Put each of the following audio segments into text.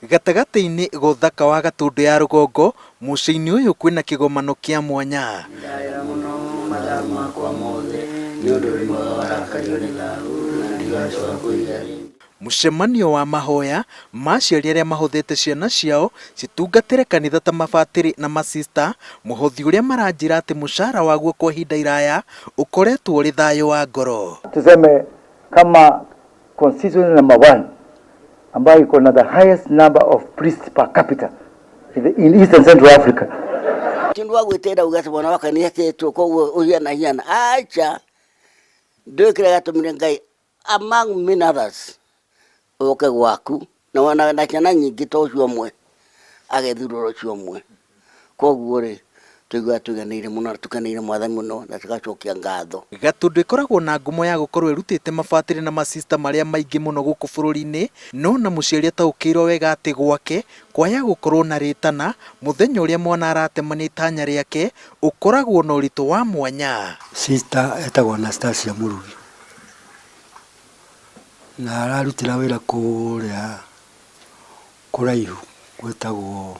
Gatagatĩ-inĩ ga ũthaka wa Gatũndũ ya rũgongo, mũciĩ-inĩ ũyũ kwĩna kĩgomano kĩa mwanya. Ndarĩra mũno mathaa makwa mothe, nĩ ũndũ wĩ mwega warakario nĩ thahu, na ndigacoka kũiga rĩngĩ. Mũcemanio wa mahoya ma aciari arĩa mahothete ciana ciao citungatĩre kanitha ta mabatĩrĩ na masista, mũhothi ũrĩa maranjĩra atĩ mũcara waguo kwa ihinda iraya ũkoretwo ũrĩ thayũ wa ngoro. Tuseme kama constituency number one ambayo iko na the highest number of priests per capita in, the, in Eastern Central Africa. Ti ũndũ wa gwĩtĩĩra uge atĩ mwana wakwa nĩ etĩtwo koguo ũhiana hiana acha ndũĩ kĩrĩa gĩatũmire Ngai among many others oke gwaku na wana na ciana nyingĩ to ũcio ũmwe agethurĩra ũcio ũmwe koguo rĩ tũiguaga tũiganĩire mũno na tũkeneire mwathani mũno na tũgacokia ngatho. Gatũndũ ĩkoragwo na ngumo ya gũkorwo ĩrutĩte mabatĩrĩ na masista marĩa maingĩ mũno gũkũ bũrũri-inĩ, no na mũciari ataũkĩirwo wega atĩ gwake kwaya gũkorwo na rĩtana mũthenya ũrĩa mwana aratemania itanya rĩake ũkoragwo na ũritũ wa mwanya. Sister etagwo Anastasia Mũrugi na ararutĩra wĩra kũrĩa kũraihu gwĩtagwo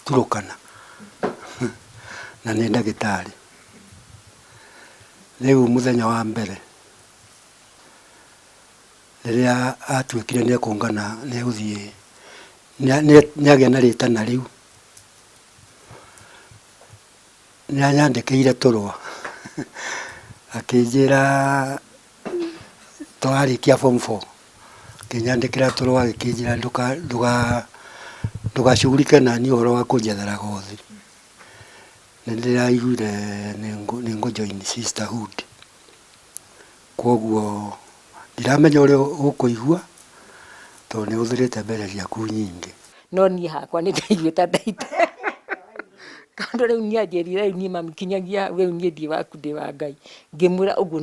Turukana na nĩ ndagĩtarĩ. Rĩu mũthenya wa mbere rĩrĩa atuĩkire nĩ ekũngana nĩ egũthiĩ nĩ agĩa na rĩtana rĩu, nĩ anyandĩkĩire tũrũa akĩnjĩra twarĩkia form four, akĩnyandĩkĩra tũrũa agĩkĩnjĩra ndũgacugurike naniĩ ũhoro wa kũnjethera gothi. Nĩ ndĩraiguire nĩ ngũ join sisterhood. Koguo ndiramenya ũrĩa ũkũigua tondũ nĩ ũhũthĩrĩte mbeca ciaku nyingĩ. No niĩ hakwa nĩ ndaiguĩte ta ndaite tondũ rĩu nĩ anjĩrire rĩu niĩ mami kinyagia hau rĩu niĩ ndirĩ waku ndĩ wa Ngai. Ngĩmwĩra ũguo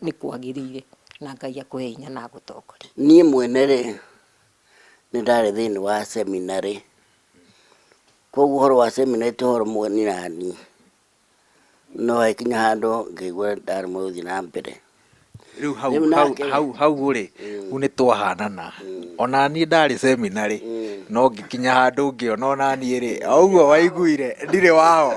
nĩ kwagĩrĩire na Ngai akũhe hinya na agũtongorie. Niĩ mwene rĩ, nĩ ndarĩ thĩinĩ wa seminarĩ, koguo ũhoro wa seminarĩ ti ũhoro mũgeni naniĩ, no hagĩkinya handũ ngĩigua ndaremwo gũthiĩ na mbere. Rĩu hau hau hau hau rĩ, rĩu nĩ twahanana. Ona niĩ ndarĩ seminarĩ, no ngĩkinya handũ ngĩona ona niĩ rĩ, o ũguo waiguire ndirĩ waho.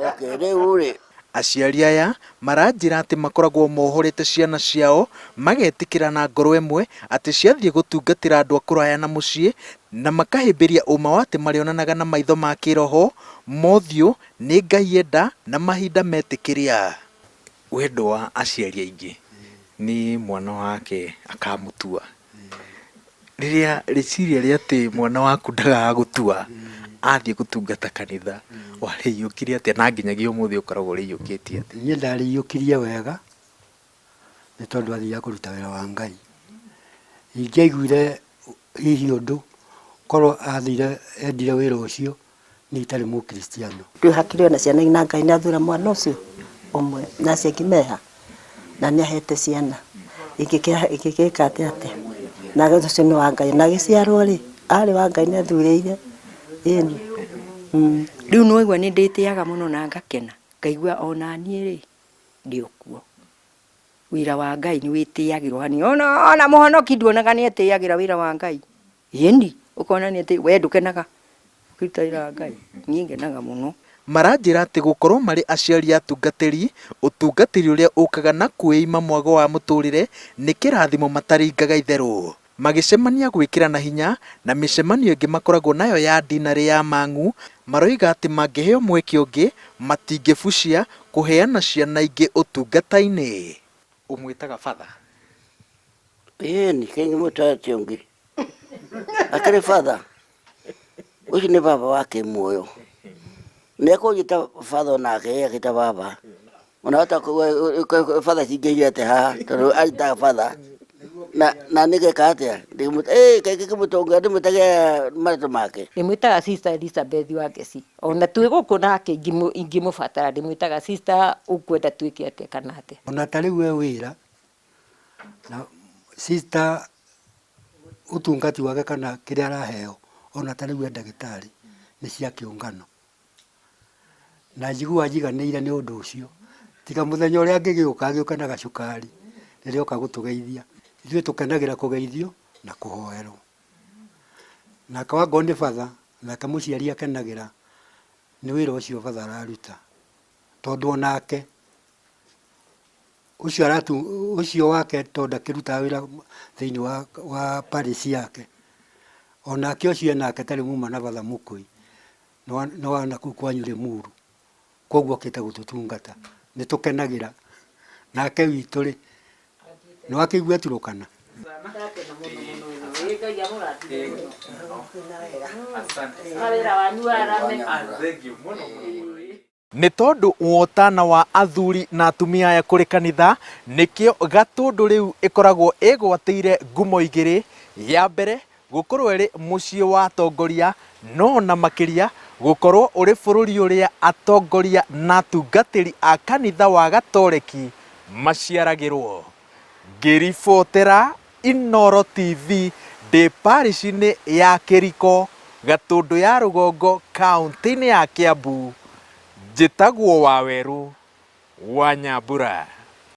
Okay, rĩu rĩ, Aciari aya maranjĩra atĩ makoragwo mohorete ciana ciao magetĩkĩra na ngoro ĩmwe atĩ ciathiĩ gũtungatĩra andũ a kũraya na mũciĩ na makahĩmbĩria ũma wa atĩ marĩonanaga na maitho ma kĩroho, mothiũ, nĩ Ngai enda na mahinda metĩkĩria. Wendo wa aciari aingĩ nĩ mwana wake akamũtua. Rĩrĩa rĩciria rĩa atĩ mwana waku ndagagũtua athiĩ gũtungata kanitha warĩiyũkirie atĩa na nginyagia ũmũthĩ ũkoragwo ũrĩiyũkĩtie atĩa? Niĩ ndarĩiyũkirie wega nĩ tondũ athiaga kũruta wĩra wa Ngai. Ingĩaiguire hihi ũndũ korwo athire endire wĩra ũcio niĩ itarĩ mũkristiano. Rĩu hakĩrĩ ona ciana na Ngai nĩ athura mwana ũcio ũmwe na acio angĩ meha na nĩ ahete ciana ingĩgĩka atĩa atĩa na ũcio nĩ wa Ngai na agĩciarwo rĩ arĩ wa Ngai nĩ athurĩire ĩni. Rĩu nĩ waigua nĩ ndĩtĩaga mũno na ngakena ngaigua ona niĩ rĩ ndĩ o kuo. Wĩra wa Ngai nĩ wĩtĩagĩrwo hanini ona ona mũhonoki nduonaga nĩ etĩagĩra wĩra wa Ngai. Ĩni ũkona nĩ atĩ we ndũkenaga ũkĩruta wĩra wa Ngai? Niĩ ngenaga mũno. Maranjĩra atĩ gũkorwo marĩ aciari atungatĩri, ũtungatĩri ũrĩa ũkaga na kwĩima mwago wa mũtũrĩre nĩ kĩrathimo mataringaga itherũ. Magĩcemania gwĩkĩrana hinya na mĩcemanio ĩngĩ makoragwo nayo ya dinarĩ ya Mang'u, maroiga atĩ mangĩheo mweke ũngĩ matingĩbucia kũheana ciana ingĩ ũtungata-inĩ. Ũmwĩtaga father? Ĩni, kaĩ ingĩmwĩta atĩa ũngĩ? Akĩrĩ father? Ũcio nĩ baba wa kĩmuoyo. Nĩ ekũnjĩta father onake ĩ akĩta baba. Ona hota father cingĩhire atĩa haha tondũ anjĩtaga father. Na na niĩ ngeka atĩa? Ĩ kaĩ ngĩkĩmũtonga ndĩmwĩtage marĩtwa make. Ndĩmwĩtaga sister Elizabeth Wangeci. Ona twĩ gũkũ nake ingĩmũbatara ndĩmwĩtaga sister ũkwenda twĩke atĩa kana atĩa. Ona ta rĩu we wĩra na sister ũtungati wake kana kĩrĩa araheo ona ta rĩu e ndagĩtarĩ nĩ cia kĩũngano. Na njiguaga njiganĩire nĩ ũndũ ũcio, tiga mũthenya ũrĩa angĩgĩũka agĩũke na gacukari rĩrĩa oka gũtũgeithia. Ithuĩ tũkenagĩra kũgeithio na kũhoerwo. Nake wangorwo nĩ batha, nake mũciari akenagĩra nĩ wĩra ũcio batha araruta. Tondũ onake ũcio aratu ũcio wake tondũ ndakĩrutaga wĩra thĩinĩ wa wa parish yake, onake ũcio enake ta rĩu muma na batha mũkũi, nĩ wa nakũu kwanyu Rĩmuru. Kwoguo okĩte gũtũtungata. Nĩ tũkenagĩra. Nake witũ rĩ, nĩ wakĩigua Turukana? Nĩ tondũ wa ũtana wa athuri na atumia aya kũrĩ kanitha, nĩkĩo Gatũndũ rĩu ĩkoragwo ĩgwatĩire ngumo igĩrĩ, ya mbere Gũkorwo ĩrĩ mũciĩ wa atongoria, no o na makĩria gũkorwo ũrĩ bũrũri ũrĩa atongoria na atungatĩri a kanitha wa Gatoreki maciaragĩrwo. Ngĩribotera Inooro TV ndĩ parish-inĩ ya Kĩriko, Gatũndũ ya Rũgongo, kauntĩ-inĩ ya Kĩambu, njĩtagwo Wawerũ wa Nyambura.